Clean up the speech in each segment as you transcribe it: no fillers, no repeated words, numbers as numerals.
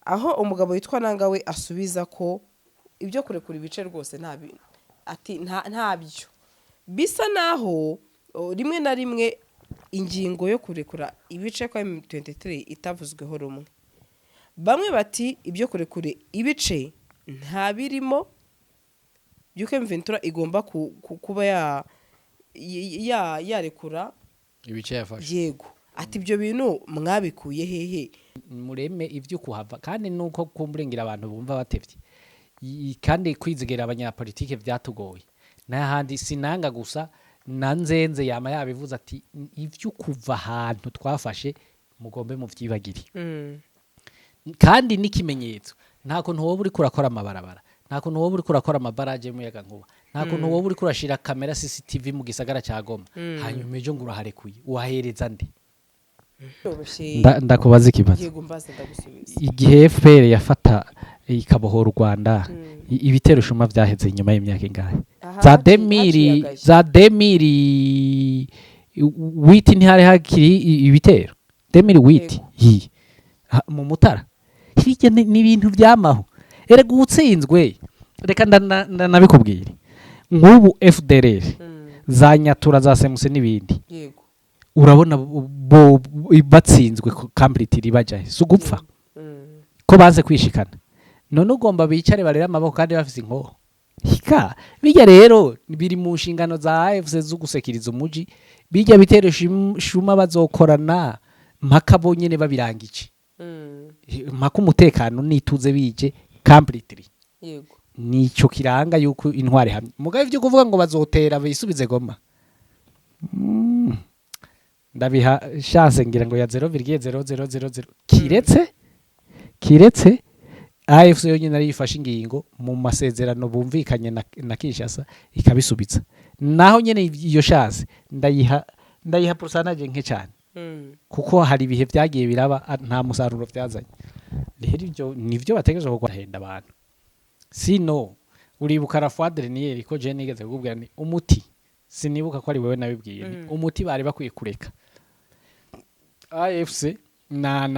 Aho umugabo witwa Nanga we asubiza ko ibyo kurekura ibice rwose nta ati ntabyo. Bisa naho rimwe na rimwe ingingo yo kurekura ibice kwa M23 itavuzweho rumwe. Bamwe bati ibyo kurekura ibice nta birimo, by'uko M23 igomba kuba yarekura ibice yafashe. Yego, ati ibyo bintu mwabikuye hehe? Mureme ivyo kuhava, kandi nuko kumburengera abantu bumva batevye. Kandi kwizigira abanyapolitike vyatugoye n'ahandi. Sinanga gusa na Nzenze yama yabivuze ati ivyo kuva ahantu twafashe mugombe muvyibagire. Kandi n'ikimenyetso, nta kuntu woba uriko urakora amabarabara, nta kuntu woba uriko urakora amabaraje y'umuyaga nkuba, nta kuntu woba uriko urashira kamera CCTV mu gisagara ca Goma, hanyuma ejo ngo uraharekuye. Uhahereza nde? Byoroshye. Ndakubaza ikibazo. Yego, mbaza ndagusubiza. Igihe FPR yafata ikabohora u Rwanda, ibitero shuma vyaheze inyuma y'imyaka ingahe? Aha, Za 2000 haciye agahe. Za 2008 ntihari hakiri ibitero 2008 yi mu Mutara hirya. Ni ibintu vyamaho erega. Uwutsinzwe, reka nabikubwire, nk'ubu FDLR, za Nyatura, za Semuse n'ibindi, urabona bo batsinzwe completely bajahe? Si ugupfa ko baze kwishikana? None ugomba bicare barere amaboko kandi bafise inkoho? Hika bijya rero biri mu nshingano za AFC zo gusekiriza umuji. Bijya bitero shuma bazokorana mpaka bonyene babirangije, mpaka umutekano nituze bije completely. Nico kiranga yuko intwari hamwe mugabe ivyo kuvuga ngo bazotera bisubize Goma, ndabiha chance ngira ngo ya 0,0000, kiretse AFC yonyine ari yifashe ingingo mu masezerano bumvikanye na Kinshasa ikabisubiza. Naho nyene iyo chance ndayiha pourcentage nke cyane, kuko hari ibihe byagiye biraba nta musaruro byazanye. Rero ibyo nivyo bategereje kuhenda abantu. Sino uribuka la fois dernière ko je nigeze kukubwira ni umuti, sinibuka ko ari wewe nabibwiye, ni umuti bari bakwiye kureka AFC na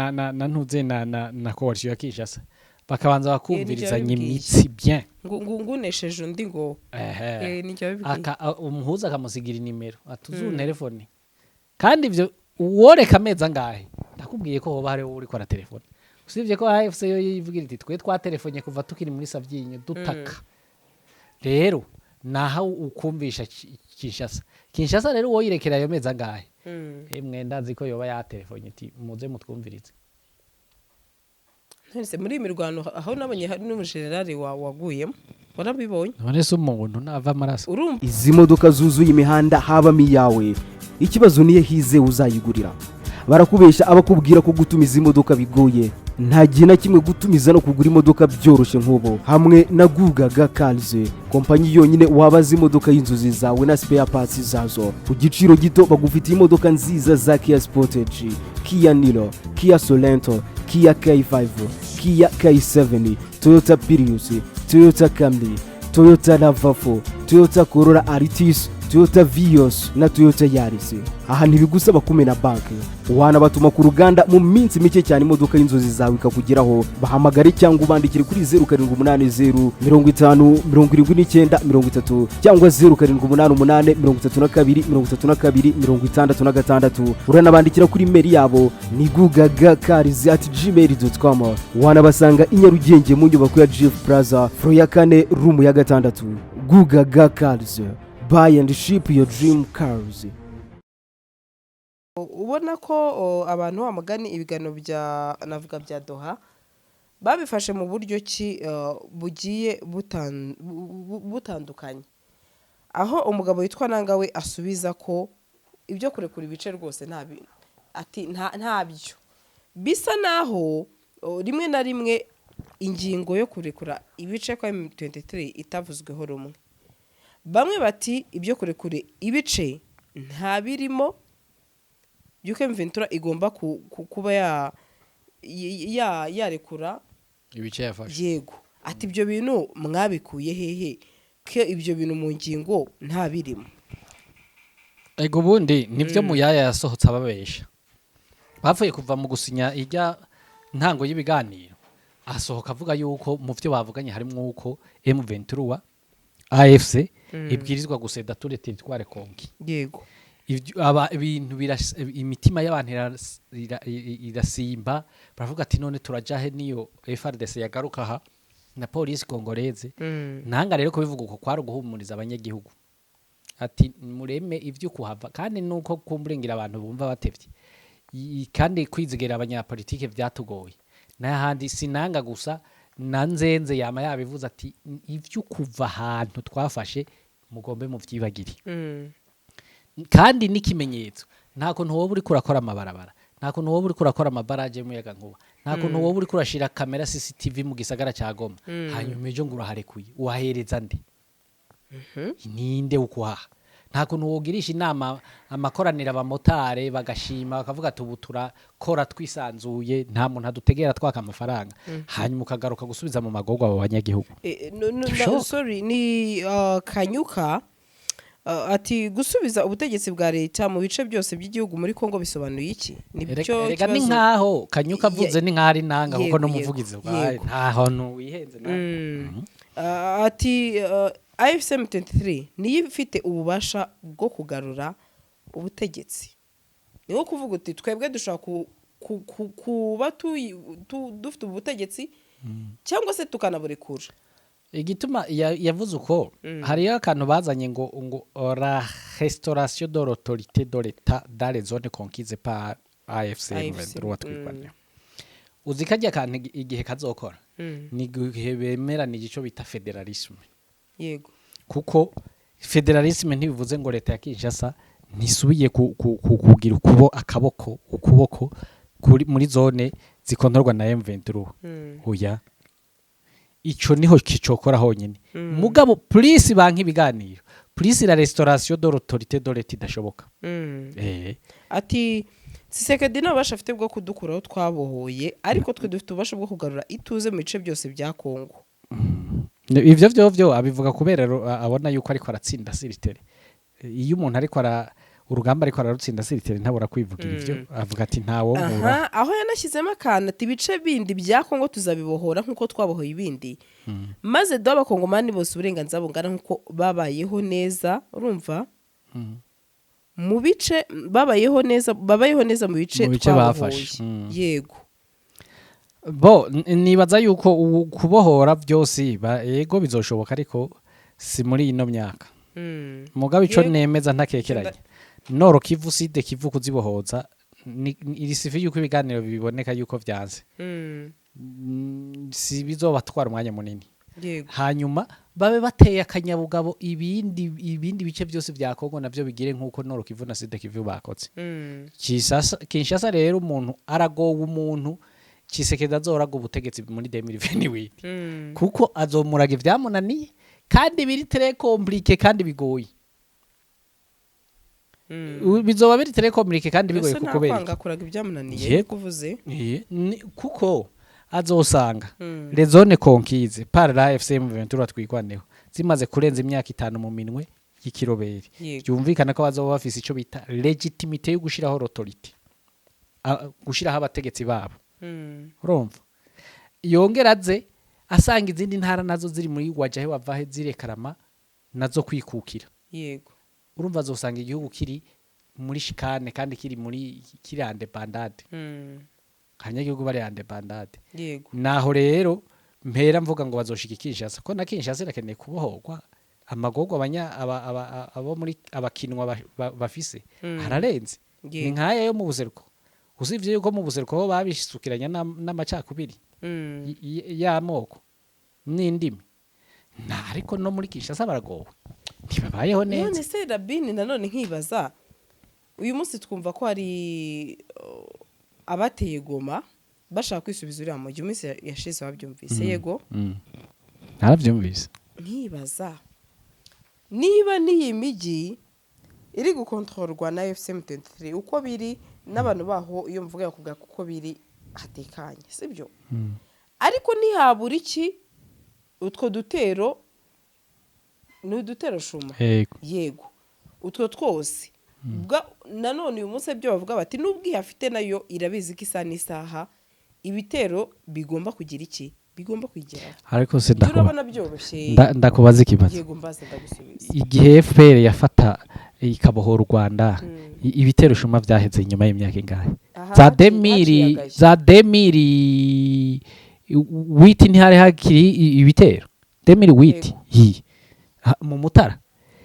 ntuze na coalition ya Kinshasa bakabanza bakumvirizanya Yabibwiye. imitsi bien. Ngo ngunesheje undi ngo Ehe. Nicyo yabibwiye. Umuhuza akamusigira inimero atuzu telefone. Kandi ivyo uworeka amezi angahe, ndakubwiye ko hoba hariho uriko aratelefone, usibye ko AFC yo yivugira iti twe twatelefonye kuva tukiri muri Sabyinyo dutaka. Rero naho ukumvisha Kinshasa, Kinshasa rero woyirekera ayo mezi angahe, emwe ndazi ko yoba yatelefonye iti muze mutwumvirize. Nonese muri iyi mirwano aho nabonye hari n'umujenerali waguyemo, warabibonye? None se umuntu nava amaraso? Urumva. Izi modoka zuzuye imihanda habamo iyawe? Ikibazo niyo hize uzayigurira. Barakubeshya abakubwira ko gutumiza imodoka bigoye. Nta gihe na kimwe gutumiza no kugura imodoka byoroshye nk'ubu hamwe na Gugaga Cars, kompanyi yonyine wabaza imodoka y'inzozi zawe na spare parts zazo ku giciro gito. Bagufitiye imodoka nziza za Kia Sportage, Kia Niro, Kia Sorento, Kia K5, Kia K7, Toyota Prius, Toyota Camry, Toyota RAV4, Toyota Corolla Altis, Toyota Vios na Toyota Yaris. Aha ntibigusaba kumena banki, wanabatuma ku ruganda mu minsi mike cyane imodoka y'inzozi zawe ikakugeraho. Bahamagare cyangwa ubandikire kuri 0780507930 cyangwa 0788323266. Uranabandikira kuri email yabo ni gugagacars@gmail.com. Wanabasanga i Nyarugenge mu nyubako ya GF Plaza, floor ya kane, room ya gatandatu. Gugaga Cars, buy and ship your dream cars. Ubona ko abantu wa mugani ibiganiro bya navuga bya Doha babifashe mu buryo ki bugiye butandukanye, aho umugabo witwa Nanga we asubiza ko ibyo kurekura ibice rwose ati ntabyo. Bisa naho rimwe na rimwe ingingo yo kurekura ibice kwa M23 itavuzweho rumwe. Bamwe bati ibyo kurekura ibice nta birimo, by'uko M23 igomba kuba yarekura ibice yafashe. Yego, ati ibyo bintu mwabikuye hehe, ko ibyo bintu mu ngingo nta birimo? Ego, ubundi nibyo Muyaya yasohotse ababesha bapfuye kuva mu gusinya ijya ntango y'ibiganiro. Asohoka avuga yuko mu vyo bavuganye harimwo uko M23 AFC ibwirizwa gu céder tous les territoires conquis. Ivyo aba ibintu imitima y'abantu irasimba, baravuga ati: "None turajahe niyo FARDC yagaruka aha na polisi congolaise?" Nanga rero kubivuga uko kwari uguhumuriza abanyagihugu, ati: "Mureme ivyo kuhava." Kandi nuko kumburengera abantu bumva batevye. Kandi kwizigera abanyapolitike vyatugoye, n'ahandi sinanga gusa na Nzenze yama yabivuze ati: "Ivyo kuva ahantu twafashe mugombe muvyibagire." Kandi n'ikimenyetso, nta kuntu woba uriko urakora amabarabara, nta kuntu woba uriko urakora amabaraje y'umuyaga nkuba, nta kuntu woba uriko urashira kamera CCTV mu gisagara ca Goma, hanyuma ejo ngo uraharekuye. Uhahereza nde? Ninde ukuhaha? Nta kuntu wogirisha inama, amakoraniro, abamotare bagashima, bakavuga ati: "Ubu turakora twisanzuye, nta muntu adutegera twaka amafaranga," hanyuma ukagaruka gusubiza mu magorwa abo banyagihugu. No, no, Ntibishoboka. Sorry, ni Kanyuka ati: "Gusubiza ubutegetsi bwa leta mu bice byose by'igihugu muri Kongo bisobanuye iki?" Nibyo. Erega ni Kibazo. Nkaho Kanyuka avuze ni nkaho ari Nanga, kuko n'umuvugizi bwawe nta hantu wihenze nawe. Ati AFC M23 niyo ifite ububasha bwo kugarura ubutegetsi. Ni nko kuvuga uti: "Twebwe dushobora kuba dufite ubutegetsi cyangwa se tukanaburekura." Igituma yavuze uko, hariyo akantu bazanye ngo la restauration de l'autorité de l'État dans les zones conquises par AFC AFC, M23 twirwanira. Uzi karya kantu igihe kazokora ni igihe bemeranije ico bita fédéralisme. Kuko fédéralisme ntibivuze ngo leta ya Kinshasa ntisubiye kugira akaboko ukuboko kuri muri zone zikontorwa na M23. Oya, ico niho kicokora honyine. Mugabo plus banki ibiganiro, plus la restauration de l'autorité de l'État idashoboka. Ati: "Tshisekedi nta bubasha afite bwo kudukuraho twabohoye, ariko twe dufite ububasha bwo kugarura ituze mu bice byose bya Kongo." Ivyo vyo abivuga kubera abona yuko ariko aratsinda sur terrain. Iyo umuntu ariko ara urugamba ariko ararutsinda sur terrain, ntabura kwivugira ivyo avuga ati: "Ntawo nkura." Aha aho yanashyizemo akantu ati: "Ibice bindi bya Kongo tuzabibohora nk'uko twabohoye ibindi, maze duhe abakongomani bose uburenganzira bungana nk'uko babayeho neza." Urumva, mu bice babayeho neza, babayeho neza mu bice Mu bice twabohoye. bafashe. Yego. Bo nibaza yuko kubohora byose yego bizoshoboka, ariko si muri ino myaka. Mugabo ico nemeza ntakekeranya, Nord Kivu, Sud Kivu kuzibohoza il suffit yuko ibiganiro biboneka yuko vyanze. Si bizobatwara umwanya munini. Hanyuma babe bateye akanyabugabo, ibindi bice byose vya Kongo navyo bigire nk'uko Nord Kivu na Sud Kivu bakoze. Kinshasa rero umuntu aragowe, umuntu Tshisekedi azoraga ubutegetsi muri 2028, kuko azomuraga ivyamunaniye kandi biri très compliqué kandi bigoye. Bizoba biri très compliqué kandi bigoye. Mbese Kuko nta kubera kwanga iki? kuraga ibyamunaniye. Yego. Kuvuze. Kuko azosanga les zones conquises par la AFC M23 twigwaneho zimaze kurenza imyaka 5 mu minwe y'ikiroberi. Byumvikana ko bazoba bafise ico bita légitimité yo gushiraho l'autorité, gushiraho abategetsi babo. Urumva, yongera aze asanga izindi ntara nazo ziri muri wajahe wavahe zirekarama nazo kwikukira. Urumva azosanga igihugu kiri muri chicane kandi kiri muri kiri indépendante, abanyagihugu bari indépendante. Naho rero mpera mvuga ngo bazoshika Kinshasa, ko na Kinshasa irakeneye kubohorwa. Amagorwa abanya aba, aba, abo muri abakinwa bafise ararenze. Ni nkaya yo mu buseruko, usibye yuko mu buseruko ho babisukiranya n'amacakubiri y'amoko n'indimi na, ariko no muri Kinshasa baragowe, ntibabayeho neza. None se Rabini, nanone nkibaza, uyu munsi twumva ko hari abateye Goma bashaka kwisubiza uriya mujyi iminsi yashize, wabyumvise? Yego. Narabyumvise. Nkibaza niba n'iyi mijyi iri gukontororwa na AFC M23 uko biri, n'abantu baho iyo mvuga yakubwira ko uko biri hatekanye, sibyo? Ariko ntihabura iki, utwo dutero ni udutero shuma. Yego. Yego, utwo twose. Nanone uyu munsi ibyo bavuga bati nubwo ihafite nayo irabizi ko isaha n'isaha Ibitero bigomba kugira iki? Bigomba kwigeraho. Ariko se Ibyo urabona byoroshye? Ndakubaza ikibazo. Yego, mbaza ndagusubiza. Igihe FPR yafata ikabohora u Rwanda, ibitero shuma vyaheze inyuma y'imyaka ingahe? Aha, Za 2000 haciye agashyi. Za 2008 ntihari hakiri ibitero 2008 yi mu Mutara.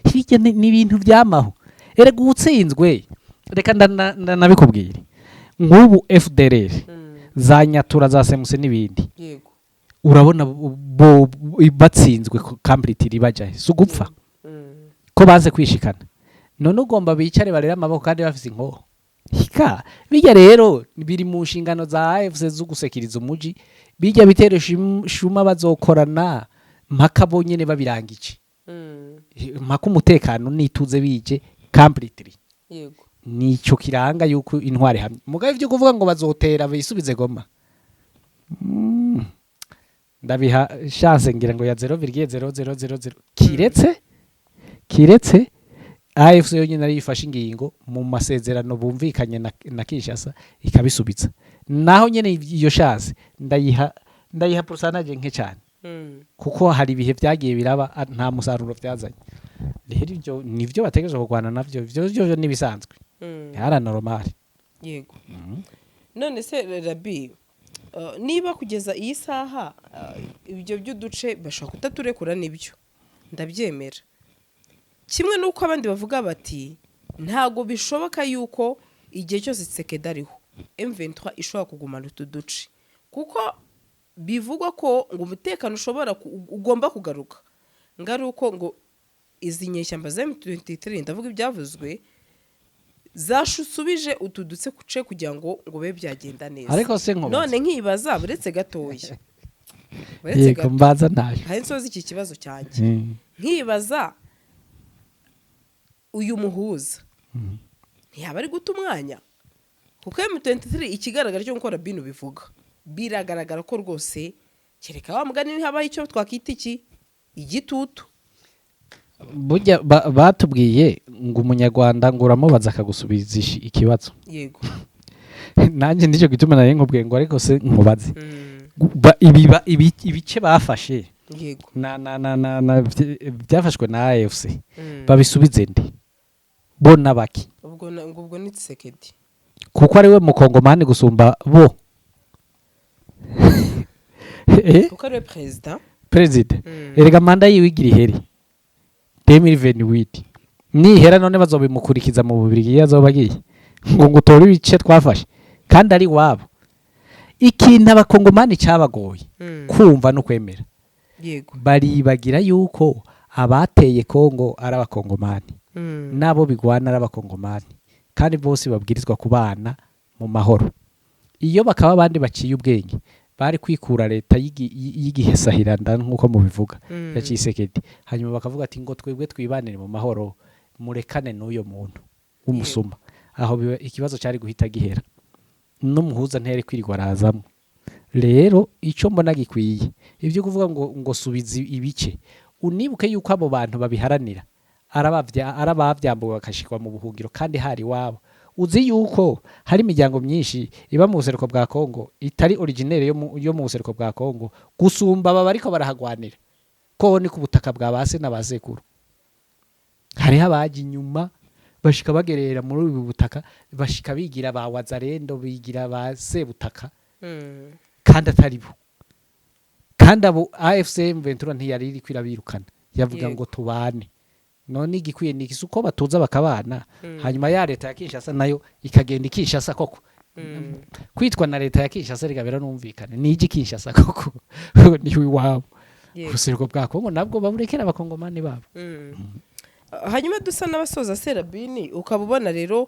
Hirya ni ibintu byamaho. Erega uwutsinzwe, reka nabikubwire, nk'ubu FDLR, za Nyatura, za Semuse n'ibindi, urabona bo batsinzwe completely bajahe? Si ugupfa? Ko baze kwishikana, none ugomba bicare barere amaboko kandi bafise inkoho? Hika bijya rero biri mu nshingano za AFC zo gusekiriza umuji. Bijya bitero shuma bazokorana mpaka bonyene babirangije, mpaka umutekano nituze bije completely. Nico kiranga yuko intwari hamwe mugabe ivyo kuvuga ngo bazotera bisubize Goma, ndabiha chance ngira ngo ya 0,0000, kiretse AFC yonyine ari yifashe ingingo mu masezerano bumvikanye na Kinshasa ikabisubiza. Naho nyene iyo chance ndayiha pourcentage nke cyane, kuko hari ibihe byagiye biraba nta musaruro byazanye. Rero ibyo nivyo bategereje kurwana navyo, ivyo byo nibisanzwe, yara normal. Yego. None se Rabi, niba kugeza iyi saha ibyo by'uduce bashobora kutaturekura, nibyo ndabyemera, kimwe n'uko abandi bavuga bati ntabwo bishoboka yuko igihe cyose Tshisekedi ariho M23 ishobora kugumana utu duce, kuko bivugwa ko ngo umutekano ushobora ugomba kugaruka ngo ari uko ngo izi nyeshyamba za M23, ndavuga ibyavuzwe, zashusubije utu duce kuce kugira ngo bibe byagenda neza. Ariko se nkubaze. None nkibaza, buretse gatoya, buretse Yego. gato. Mbaza ntayo. Hari nsoza iki kibazo cyanjye. Nkibaza, uyu muhuza ntiyaba ari guta umwanya? Kuko M23 ikigaragara cyo, nk'uko Rabino bivuga, biragaragara ko rwose kereka wa mugani habaho icyo twakwita iki, igitutu. Burya batubwiye ngo umunyarwanda ngo uramubaza akagusubiza ikibazo. Nanjye nicyo gituma nari nkubwiye ngo ariko se nkubaze, ibice bafashe na byafashwe na AFC, babisubize nde bo nabaki? Ubwo ni Tshisekedi. Kuko ari we mukongomani gusumba bo. Kuko ari we perezida. Perezida. Erega manda yiwe igira ihere 2028. Nihera none bazobimukurikiza mu Bubirigi iyo azoba agiye ngo utore ibice twafashe kandi ari wabo. Ikintu abakongomani cyabagoye kumva no kwemera, baribagira yuko abateye Kongo ari abakongomani, nabo bigwana ari abakongomani, kandi bose babwirizwa kubana mu mahoro. Iyo bakaba abandi baciye ubwenge bari kwikura leta y'igihesahiranda nk'uko mubivuga, ya Tshisekedi, hanyuma bakavuga ati ngo twebwe twibanire mu mahoro, murekane n'uyo muntu w'umusuma. Aho ikibazo cyari guhita gihera, n'umuhuza ntere kwirirwa arazamo. Rero icyo mbona gikwiye, ibyo kuvuga ngo subiza ibice, unibuke yuko abo bantu babiharanira arabavyambuwe bakashikwa mu buhungiro kandi hari iwabo. Uzi yuko hari imiryango myinshi iba mu buseruko bwa Kongo itari originaire yo mu buseruko bwa Kongo gusumba aba bariko barahagwanira, ko ni ku butaka bwa base na basekuru. Hariho abaje inyuma bashika bagerera muri ubu butaka, bashika bigira ba wazarendo, bigira ba sebutaka, kandi atari bo. Kandi abo AFC M23 ntiyari iriko irabirukana, yavuga ngo tubane. None igikwiye ni iki? Uko batuza bakabana, hanyuma ya leta ya Kinshasa nayo ikagenda i Kinshasa koko. Kwitwa na leta ya Kinshasa reka biranumvikane, ni iki Kinshasa koko ni iwabo. Ubuseruko bwa Kongo nabwo baburekera abakongomani babo. Hanyuma dusa n'abasoza, Serabini, ukaba ubona rero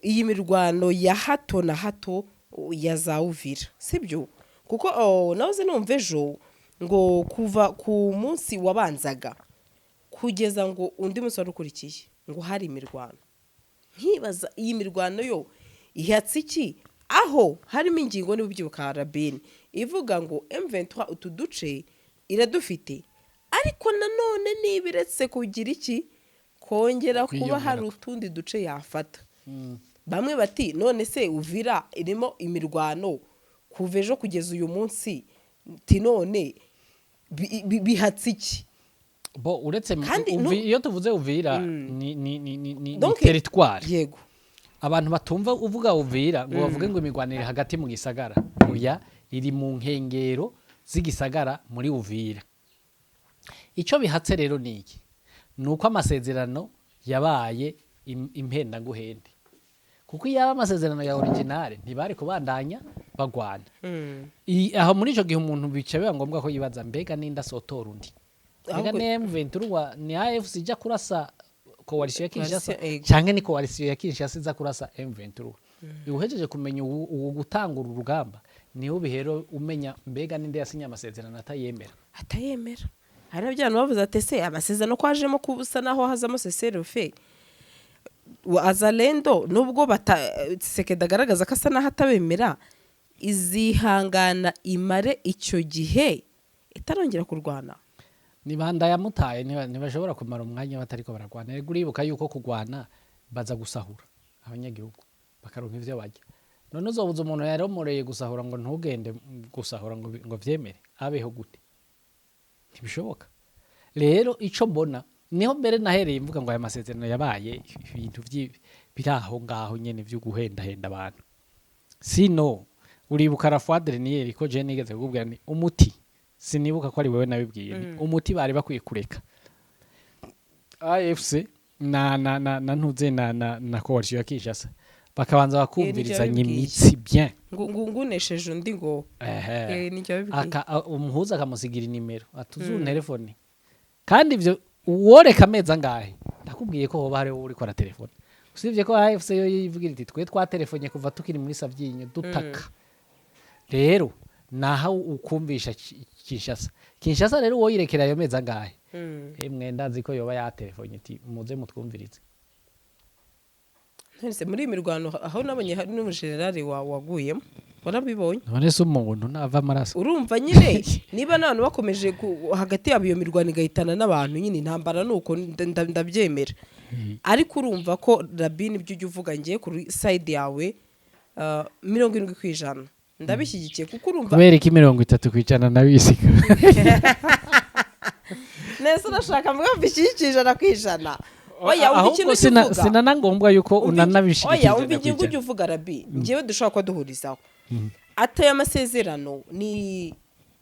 iyi mirwano ya hato na hato ya za Uvira, sibyo? Kuko nahoze numva ejo ngo kuva ku munsi wabanzaga kugeza ngo undi munsi wari ukurikiye ngo hari imirwano. Nkibaza, iyi mirwano yo ihatse iki, aho harimo ingingo, niba ubyibuka Rabini, ivuga ngo M23 utu duce iradufite, ariko nanone niba iretse kugira iki, kongera kuba hari utundi duce yafata. Bamwe bati none se Uvira irimo imirwano? Kuva ejo kugeza uyu munsi, ti none bihatse iki? Bo uretse Kandi iyo tuvuze Uvira ni Donc, territoire. Abantu batumva uvuga Uvira ngo bavuge ngo imigwanire hagati mu gisagara. Oya, iri mu nkengero z'igisagara muri Uvira. Ico bihatse rero ni iki? Ni uko amasezerano yabaye impendanguhende, kuko iyo yaba amasezerano ya originale ntibari kubandanya bagwana. Aho muri ico gihe umuntu bica biba ngombwa ko yibaza: mbega ninda sotora undi? Mbega Ahubwo- ni M23, ni AFC ijya kurasa coalition ya Kinshasa, Coalition, ego. canke ni coalition ya Kinshasa iza kurasa M23? Uhejeje kumenya ubu gutangura urugamba, niho bihero umenya mbega ninde yasinye amasezerano atayemera. Atayemera. Hari n'abyo bavuze ati: ese amasezerano ko ajemo kubusa naho hazamo cessez-le-feu, Wazalendo nubwo bata Tshisekedi agaragaza ko asa naho atabemera, izihangana imare icyo gihe itarongera kurwana? Ni banda yamutaye, ntibashobora kumara umwanya batariko baragwana. Rero uribuka yuko kugwana baza gusahura abanyagihugu bakaronka ivyo barya. None uzobuza umuntu yaromoreye gusahura ngo ntugende gusahura, ngo vyemere abeho gute? Ntibishoboka. Rero ico mbona, niho mbere nahereye mvuga ngo aya masezerano yabaye ibintu biri aho ngaho nyene vyo guhendahenda abantu. Sino uribuka la fois dernière ko je nigeze kukubwira ni umuti, sinibuka ko ari wewe nabibwiye, ni umuti bari bakwiye kureka AFC na ntuze na coalition ya Kinshasa bakabanza bakumvirizanya yabibwiye. imitsi bien. Ngo ngunesheje undi ngo Ehe. Nijya babibwiye. Umuhuza akamusigira inimero, atuzu telefone. Kandi ivyo uworeka amezi angahe, ndakubwiye ko hoba hariho uriko aratelefone, usibye ko AFC yo yivugira iti: twe twatelefonye kuva tukiri muri Sabyinyo dutaka. Rero naho ukumvisha Kinshasa, Kinshasa rero woyirekera ayo mezi angahe, emwe ndazi ko yoba yatelefonye iti: muze mutwumvirize. None se muri iyi mirwano aho nabonye hari n'umujenerali waguyemo, warabibonye? None se umuntu nava amaraso? Urumva nyine niba n'abantu bakomeje hagati yabo iyo mirwano igahitana n'abantu nyine, intambara ni uko, ndabyemera. Ariko urumva ko rabini ibyo ujya uvuga, ngiye kuri side yawe, 70% ndabishyigikiye, kuko urumva Kubera iki 30% nabisiga? Nese urashaka mvuga mbishyigikiye 100%? Oya, umva Ahubwo ikintu ujya uvuga. Sinana ngombwa yuko unanabishyigikiye Oya, umva ijana ingingo ku ujya ijana. uvuga, rabi, ngewe dushobora kuba duhurizaho. Ati aya masezerano ni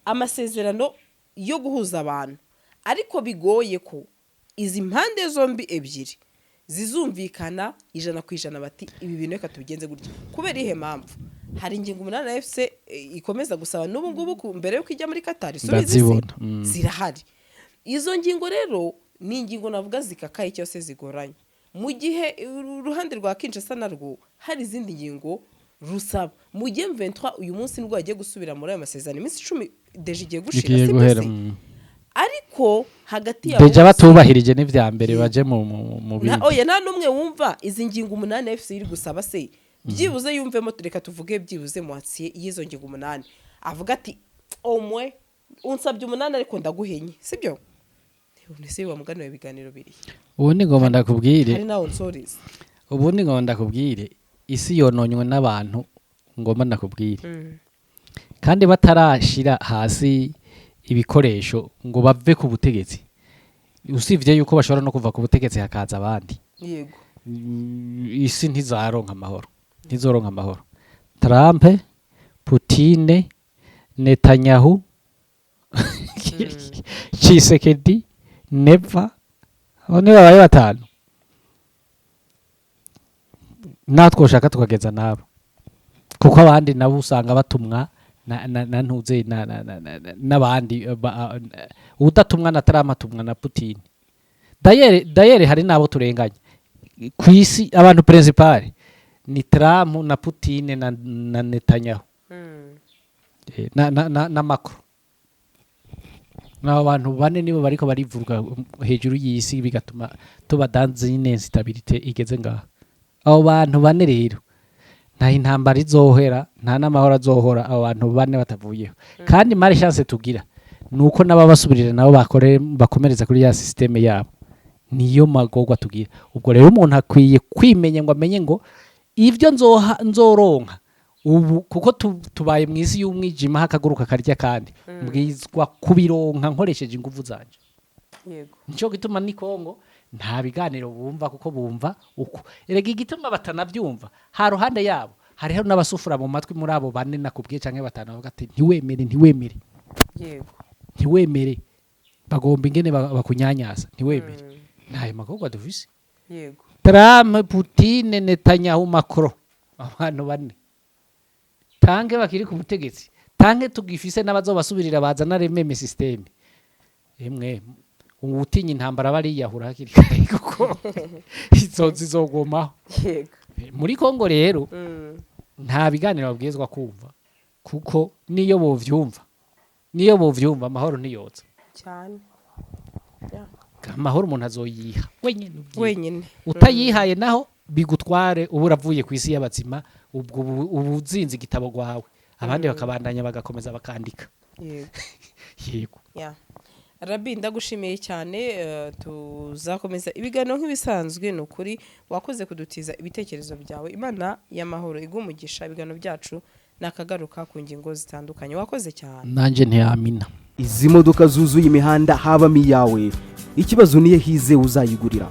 amasezerano yo guhuza abantu, ariko bigoye ko izi mpande zombi ebyiri zizumvikana 100% bati: ibi bintu reka tubigenze gutya. Kubera ihe mpamvu? Hari ingingo 8 AFC ikomeza gusaba n'ubu ngubu mbere yuko ijya muri Katari. Subizi se? Ndazibona. Zirahari izo ngingo. Rero ni ingingo navuga zikakaye cyangwa se zigoranye, mu gihe uruhande rwa Kinshasa narwo hari izindi ngingo rusaba, mu gihe M23 uyu munsi nibwo bagiye gusubira muri ayo masezerano, iminsi 10 déjà igiye gushira. Igiye Si byo guhera. se? Ariko hagati yabo Déjà bose- batubahirije n'ivya mbere, baje mu bindi. Oya, nta n'umwe wumva izi ngingo 8 AFC iri gusaba se, byibuze yumvemo, reka tuvuge byibuze moitié y'izo ngingo 8, avuga ati: omwe unsabye 8 ariko ndaguhenye, sibyo? Ese wa mugani ibiganiro biri Ubundi ngomba ndakubwire. Hari nawe nsoreza. Ubundi ngomba ndakubwire, isi yononywe n'abantu. Ngomba ndakubwire, kandi batarashira hasi ibikoresho ngo bave ku butegetsi, usibye yuko bashobora no kuva ku butegetsi hakaza abandi, isi ntizaronka amahoro, ntizoronka amahoro. Trump, Putine, Netanyahu, Tshisekedi, Neva, abo ni babaye batanu. Natwe ushaka tukageza nabo, kuko abandi nabo usanga batumwa na ntuze n'abandi, udatumwa na Trump atumwa na Putin. D'ailleurs hari nabo turenganya ku isi. Abantu principal ni Trump na Putin na Netanyahu, na Macron. N'abo bantu bane nibo bariko barivuga hejuru y'isi, bigatuma tuba dans une instabilité igeze ngaha. Abo bantu bane rero nta intambara izohera, nta n'amahoro azohora abo bantu bane batavuyeho. Kandi malchance tugira ni uko n'ababasubirira nabo bakomereza kuri ya système yabo. Niyo magorwa tugira. Ubwo rero umuntu akwiye kwimenya ngo amenye ngo ibyo nzoha nzoronka. Ubu kuko tubaye mu isi y'umwijima, hakaguruka karya, kandi mbwizwa kubironka nkoresheje ingufu zanje. Nico gituma ni Kongo nta biganiro bumva, kuko bumva uko. Erega igituma batanavyumva, ha ruhande yabo hariho n'abasufura mu matwi muri abo bane nakubwiye canke batanu, bavuga ati: "Ntiwemere, ntiwemere." "Ntiwemere, bagomba ingene bakunyanyasa, ntiwemere." Ntayo makorwa dufise. Trump, Putin, Netanyahu, Macron, abantu bane tanke bakiri ku butegetsi, tanke tugifise n'abazobasubirira bazana le même système. Emwe, utinya intambara bariyahura hakiri kare, kuko izo zizogomaho. Muri Kongo rero nta biganiro babwirizwa kumva, kuko niyo bovyumva amahoro ntiyoza. Cyane. Yeah. Amahoro umuntu azoyiha wenyene ubwiwe. Wenyine. Utayihaye naho bigutware, uba uravuye ku isi y'abazima, ubwo ubu uzinze igitabo gwawe, abandi bakabandanya bagakomeza bakandika. Yego. Yeah. Rabi, ndagushimiye cyane. Tuzakomeza ibiganiro nk'ibisanzwe. Ni ukuri wakoze kudutiza ibitekerezo byawe. Imana y'amahoro iguhe umugisha. Ibiganiro byacu nakagaruka ku ngingo zitandukanye. Wakoze cyane. Nanje ntiyamina. Izi modoka zuzuye imihanda habamo iyawe? Ikibazo niyo hizewe uzayigurira.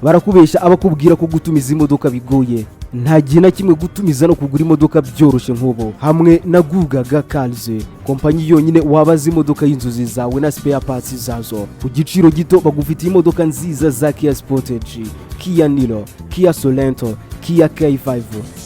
Barakubesha abakubwira ko gutumiza imodoka bigoye. Nta gihe na kimwe gutumiza no kugura imodoka byoroshye nk'ubu hamwe na Gugaga Cars, kompanyi yonyine wabaza imodoka y'inzozi zawe na spare parts zazo ku giciro gito. Bagufitiye imodoka nziza za Kia Sportage, Kia Niro, Kia Sorento, Kia K5,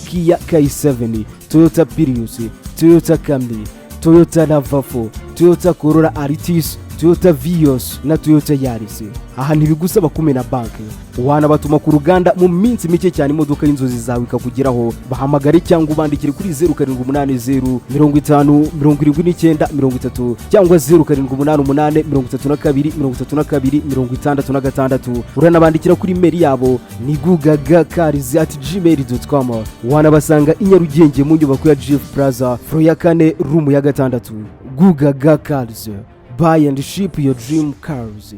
Kia K7, Toyota Prius, Toyota Camry, Toyota RAV4, Toyota Corolla Altis, Toyota Vios na Toyota Yaris. Aha ntibigusaba kumena banki, wanabatuma ku ruganda mu minsi mike cyane imodoka y'inzozi zawe ikakugeraho. Bahamagare cyangwa ubandikire kuri 0780507930 cyangwa 0788323266. Uranabandikira kuri email yabo ni gugagacars@gmail.com. Wanabasanga i Nyarugenge mu nyubako ya GF Plaza, floor ya kane, room ya gatandatu. Gugaga Cars, buy and ship your dream cars.